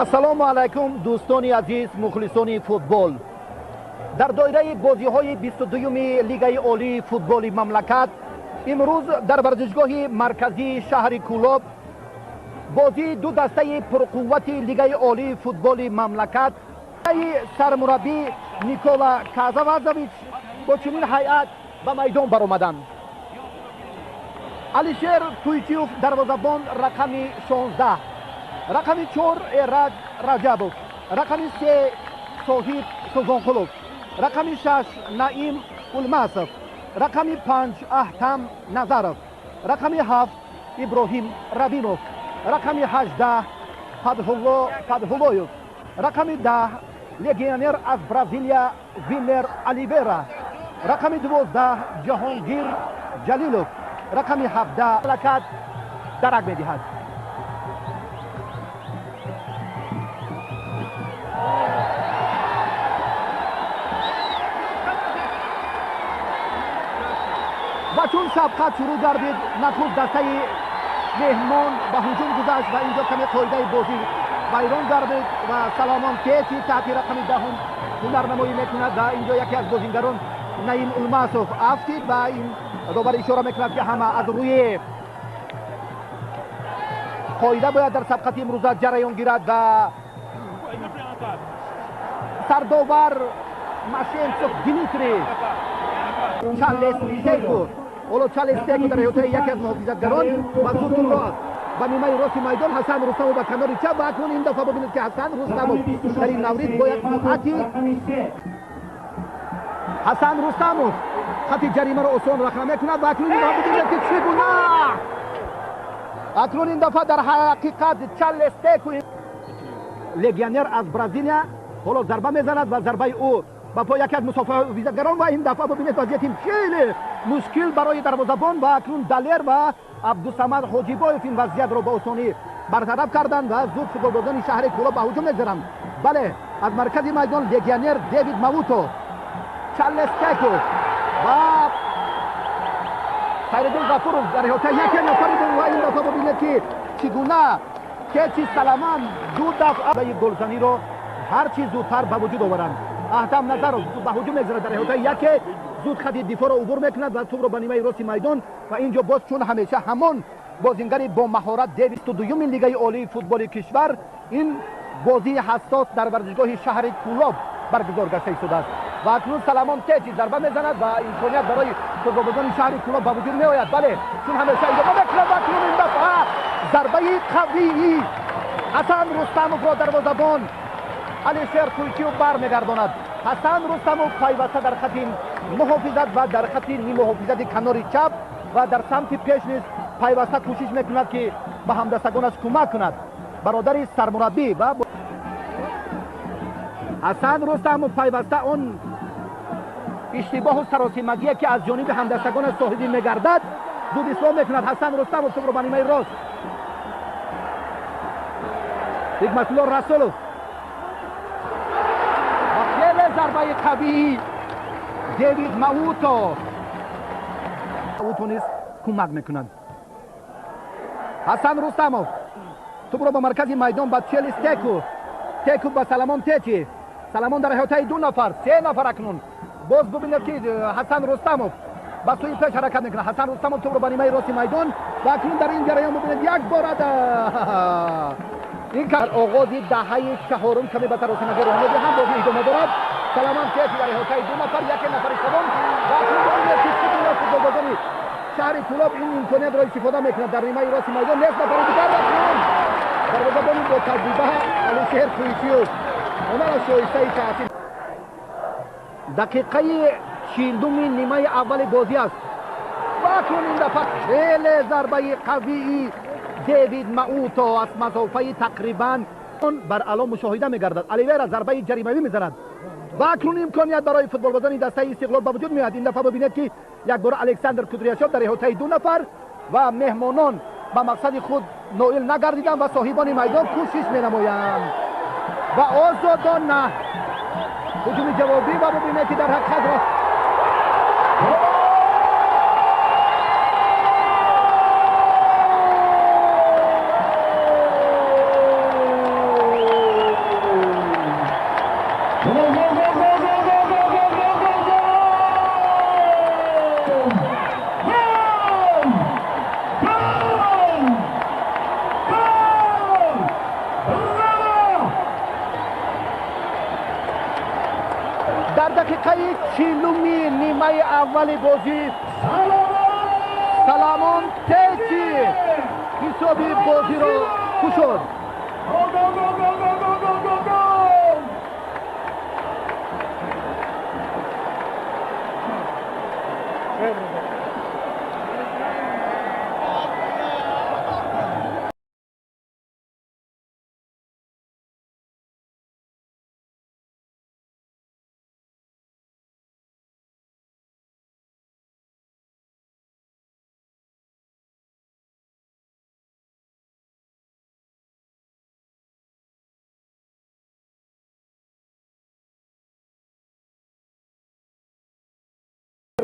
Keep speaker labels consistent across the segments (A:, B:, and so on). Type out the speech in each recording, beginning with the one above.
A: Ассалому алайкум, дӯстони азиз, мухлисони футбол. Дар доираи бозиҳои 22-юми Лигаи олии футболи мамлакат имрӯз дар варзишгоҳи марказии шаҳри Кӯлоб бозии ду дастаи пурқуввати Лигаи олии футболи мамлакат сармураббӣ Никола Казавазович бо чунин ҳайат ба майдон баромаданд. Алишер Туйчиев дарвозабон рақами 16, рақами 4 Эраҷ Раҷабов, рақами 3 Соҳиб Султонқулов, рақами 6 Наим Улмасов, рақами 5 Аҳтам Назаров, рақами 7 Иброҳим Рабимов, рақами 18 Фатҳулло Фатҳуллоев, рақами 10 легионер аз Бразилия Вилер Оливера, рақами 12 Ҷаҳонгир Ҷалилов, рақами 17 мамлакат дарак медиҳад. Ва чун сабқат шурӯъ гардид, нахуст дастаи меҳмон ба ҳуҷум гузашт ва инҷо каме қоидаи бозӣ вайрон гардид ва Саломон Тети таҳти рақами 10 ҳунарнамоӣ мекунад ва инҷо яке аз бозингарон Наим Улмасов афтид ва ин довар ишора мекунад, ки ҳама аз рӯи қоида бояд дар сабқати имрӯза ҷараён гирад ва сардовар Машенцов Дмитрий Чарлес Теку, ҳоло Чарлес Теку дар ҳиётаи яке аз муҳофизатгарон ва зудро ба нимаи рости майдон, Ҳасан Рустамов ба канори чап ва акнун ин дафъа бибинед, ки Ҳасан Рустамов дар ин маврид бояд суръати Ҳасан Рустамов хати ҷаримаро осон рахна мекунад ва акнун ин бибинед, ки чӣ гуна акнун ин дафъа дар ҳақиқат Чарлес Теку легионер аз Бразилия ҳоло зарба мезанад ва зарбаи ӯ ба по яке аз мусофизатгарон ва ин дафъа бибинед, вазъияти хеле мушкил барои дарвозабон ва акнун Далер ва Абдусамад Ҳоҷибоев ин вазъиятро ба осонӣ бартараф карданд ва зуд футболбозони шаҳри Кӯлоб ба ҳуҷум мегзаранд. Бале, аз маркази майдон легионер Дэвид Мавуто, Чарлес Теку ва Сайриддин Ғафуров дар иҳотаи яке нафари ва ин дафъа бибинед, ки чӣ гуна Кечи Саламан ду дафъа голзаниро ҳарчи зудтар ба вуҷуд оваранд. Аҳтам Назаров ба ҳуҷум мегзарад, дар иҳотаи яке зуд хати дифоъро убур мекунад ва тӯбро ба нимаи рости майдон ва инҷо боз чун ҳамеша ҳамон бозингари бо маҳорат Дэвид. 22-юми Лигаи олии футболи кишвар ин бозии ҳассос дар варзишгоҳи шаҳри Кӯлоб баргузор гашта истодааст ва акнун Саламон Течи зарба мезанад ва имконият барои футболбозони шаҳри Кӯлоб ба вуҷуд меояд. Бале, чун ҳамеша идома мекунад ва акнун ин дафъа зарбаи қавии Ҳасан Рустамовро дарвозабон Алишер Туйчиев бармегардонад. Ҳасан Рустамов пайваста дар хати муҳофизат ва дар хати нимуҳофизати канори чап ва дар самти пеш низ пайваста кӯшиш мекунад, ки ба ҳамдастагонаш кӯмак кунад. Бародари сармураббӣ ва Ҳасан Рустамов пайваста он иштибоҳу саросимагие, ки аз ҷониби ҳамдастагонаш соҳибӣ мегардад, зуд ислоҳ мекунад. Ҳасан Рустамов тӯбро ба нимаи рост, Ҳикматулло Расулов ва хеле зарбаи қавии Дэвид Мауто, Мауто низ кӯмак мекунад. Ҳасан Рустамов тӯбро ба маркази майдон ба Челис Теку, Теку ба Саламон Течи, Саламон дар иҳотаи ду нафар, се нафар. Акнун боз бубинед, ки Ҳасан Рустамов ба сӯи пеш ҳаракат мекунад. Ҳасан Рустамов тӯбро ба нимаи рости майдон ва акнун дар ин ҷараён бубинед, як бора ин дар оғози даҳаи чаҳорум каме ба саросимагӣ роҳ медиҳам. Бозӣ идома дорад. Саламон Течи дар иҳотаи ду нафар, яке нафари севум ва акнун бубинед, ки чӣ гуна футболбозони шаҳри Кӯлоб ин имкониятро истифода мекунад. Дар нимаи рости майдон нест нафари дигар ва акнун дарвозабони бо таҷриба Алишер Туйчиев ҳунараш шоистаи таъсир. Дақиқаи 40-уми нимаи аввали бозӣ аст ва акнун ин дафъа хеле зарбаи қавии Дэвид Мауто аз масофаи тақрибан бар ало мушоҳида мегардад. Оливера зарбаи ҷаримавӣ мезанад ва акнун имконият барои футболбозони дастаи Истиқлол ба вуҷуд меояд. Ин дафъа бибинед, ки якбора Александр Кудряшов дар иҳотаи ду нафар ва меҳмонон ба мақсади худ ноил нагардиданд ва соҳибони майдон кӯшиш менамоянд ва озодона ҳуҷуми ҷавобӣ ва бибинед, ки дар ҳақиқат Дар дақиқаи 40-уми нимаи аввали бозӣ Саламон Тети ҳисоби бозиро кушод.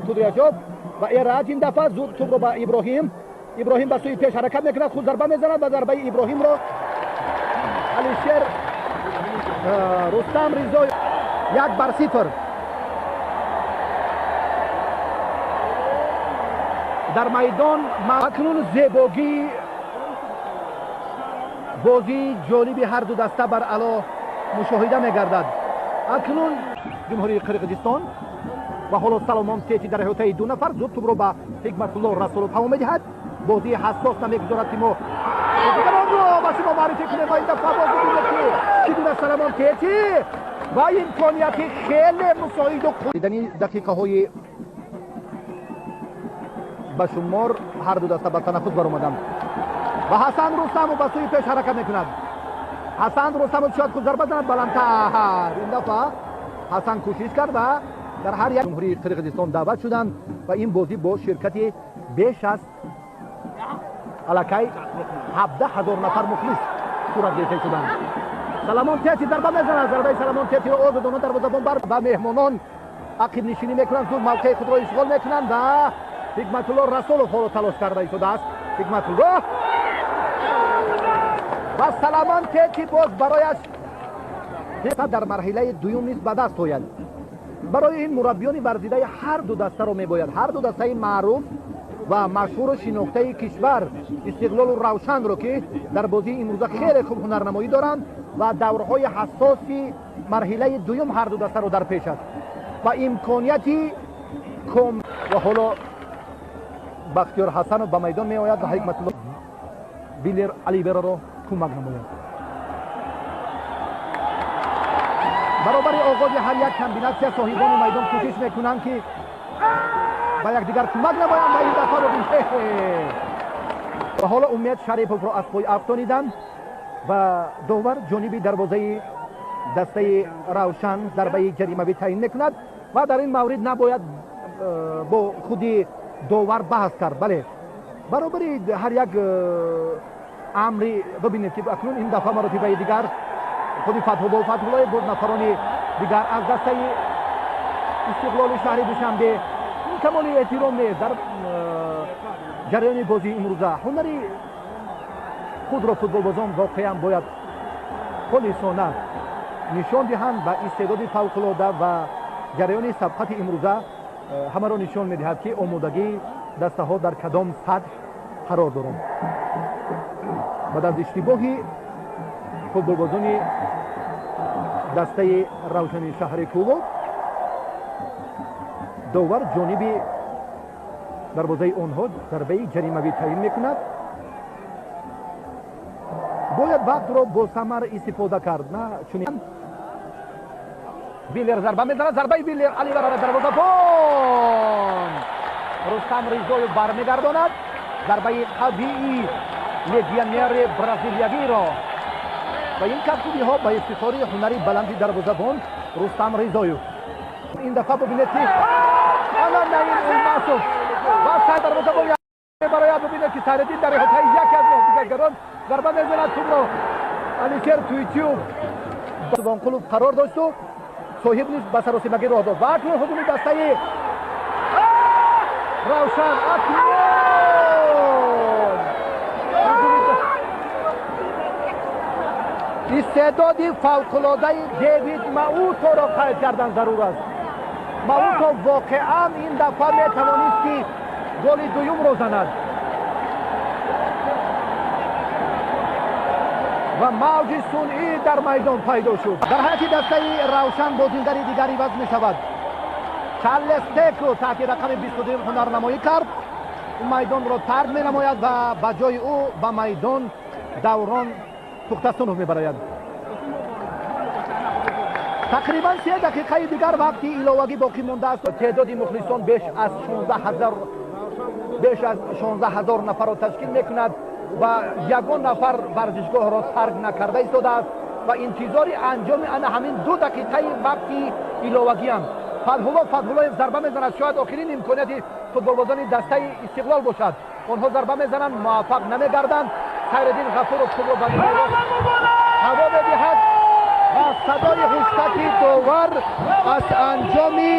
A: Кудряшов ва Эраҷ ин дафъа зуд тӯбро ба Иброҳим. Иброҳим ба сӯи пеш ҳаракат мекунад, худ зарба мезанад ва зарбаи Иброҳимро Алишер Рустам Ризоев 1-0. Дар майдон акнун зебогии бозии ҷолиби ҳар ду даста бар ало мушоҳида мегардад. Акнун Ҷумҳурии Қирғизистон ва ҳоло Саломон Тети дар эҳотаи ду нафар зуд тӯбро ба Ҳикматулло Расулов ҳаво медиҳад. Бозии ҳассос намегузорад, ки мо ба шумо муаррифӣ кунем ва ин дафъа боз бибинед, ки чӣ гуна Саломон Тети ва имконияти хеле мусоиду дидани дақиқаҳои ба шумор ҳар ду даста ба танаффус баромаданд ва Ҳасан Рустамов ба сӯи пеш ҳаракат мекунад. Ҳасан Рустамов шояд худ зарба занад баландтар. Ин дафъа Ҳасан кӯшиш кард ва дар ҳар як Ҷумҳурии Қирғизистон даъват шуданд ва ин бозӣ бо ширкати беш аз аллакай 17 000 нафар мухлис сурат гирифта шуданд. Саломон Тети зарба мезанад. Зарбаи Саломон Тетиро озодона дарвозабон бар ба меҳмонон ақибнишинӣ мекунанд, зуд мавқеи худро ишғол мекунанд ва Ҳикматулло Расулов ҳоло талош карда истодааст. Ҳикматулло ва Саломон Тети боз барояш дар марҳилаи дуюм низ ба даст ояд. Барои ин мураббиёни варзидаи ҳар ду дастаро мебояд. Ҳар ду дастаи маъруф ва машҳуру шинохтаи кишвар Истиқлолу Равшанро, ки дар бозии имрӯза хеле хуб ҳунарнамоӣ доранд ва даврҳои ҳассоси марҳилаи дуюм ҳар ду дастаро дар пеш аст ва имконияти ком. Ва ҳоло Бахтиёр Ҳасанов ба майдон меояд ва Ҳикматулло Билер Алибераро кӯмак намояд. Баробари оғози ҳар як комбинатсия соҳибони майдон кӯшиш мекунанд, ки ба якдигар кӯмак намоянд ва ин дафъаро ва ҳоло Умед Шариповро аз пой афтониданд ва довар ҷониби дарвозаи дастаи Равшан зарбаи ҷаримавӣ таъин мекунад ва дар ин маврид набояд бо худи довар баҳс кард. Бале, баробари ҳар як амри бибинед, ки акнун ин дафъа маротибаи дигар худи Фатҳулло Фатҳуллоев буд, нафарони дигар аз дастаи Истиқлоли шаҳри Душанбе. Ин камоли эҳтиром нест. Дар ҷараёни бозии имрӯза ҳунари худро футболбозон воқеан бояд холисона нишон диҳанд ва истеъдоди фавқулода ва ҷараёни сабқати имрӯза ҳамаро нишон медиҳад, ки омодагии дастаҳо дар кадом сатҳ қарор доранд. Баъд аз иштибоҳи футболбозони дастаи Равшани шаҳри Кӯлоб довар ҷониби дарвозаи онҳо зарбаи ҷаримавӣ таъин мекунад. Бояд вақтро бо самар истифода кард, на чунин. Виллер зарба мезанад. Зарбаи Виллер Аливара дарвозабон Рустам Ризоев бармегардонад зарбаи қавии легионери бразилиявиро ва ин кафкӯбиҳо ба ифтихори ҳунари баланди дарвозабон Рустам Ризоев. Ин дафъа бибинед, ки ана Наим Улмасов ва сай дарвозабон барояд. Бибинед, ки Сайриддин дар эҳотаи яке аз муҳофизатгарон зарба мезанад. Тӯбро Алишер Туйтюб Субонқулов қарор дошту соҳиб низ ба саросимагӣ роҳ дод ва акнун ҳуҷуми дастаи Равшан. Акнун истеъдоди фавқулодаи Дэвид Мауторо қайд кардан зарур аст. Мауто воқеан ин дафъа метавонист, ки голи дуюмро занад ва мавҷи сунъӣ дар майдон пайдо шуд. Дар ҳайати дастаи Равшан бозингари дигар иваз мешавад. Чарлес Теку таҳти рақами 22 ҳунарнамоӣ кард. Ӯ майдонро тарк менамояд ва ба ҷои ӯ ба майдон Даврон Тухтасунов мебарояд. Тақрибан 3 дақиқаи дигар вақти иловагӣ боқӣ мондааст. Теъдоди мухлисон беш аз 16 000 нафарро ташкил мекунад ва ягон нафар варзишгоҳро тарк накарда истодааст ва интизори анҷоми ана ҳамин 2 дақиқаи вақти иловагиам. Фатҳулло Фатҳуллоев зарба мезанад. Шояд охирин имконияти футболбозони дастаи Истиқлол бошад. Онҳо зарба мезананд, муваффақ намегарданд. Хайриддин Ғафуров тӯбро ба ҳаво медиҳад ва садои ҳуштаки довар аз анҷоми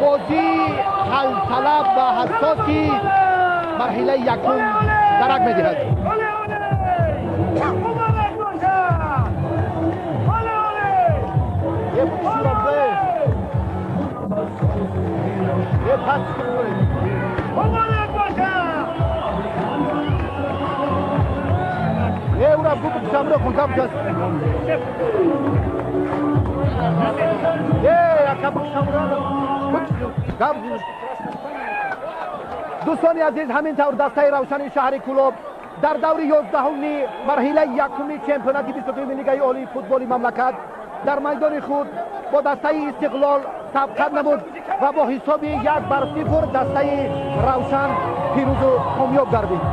A: бозии ҳалталаб ва ҳассоси марҳилаи якум дарак медиҳад. Дӯстони азиз, ҳамин тавр дастаи Равшани шаҳри Кӯлоб дар даври 11-уми марҳилаи якуми чемпионати 22-ми лигаи олии футболи мамлакат дар майдони худ бо дастаи Истиқлол сабқат намуд ва бо ҳисоби 1-0 дастаи Равшан пирӯзу комёб гардид.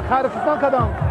A: Хайрхисон кардам.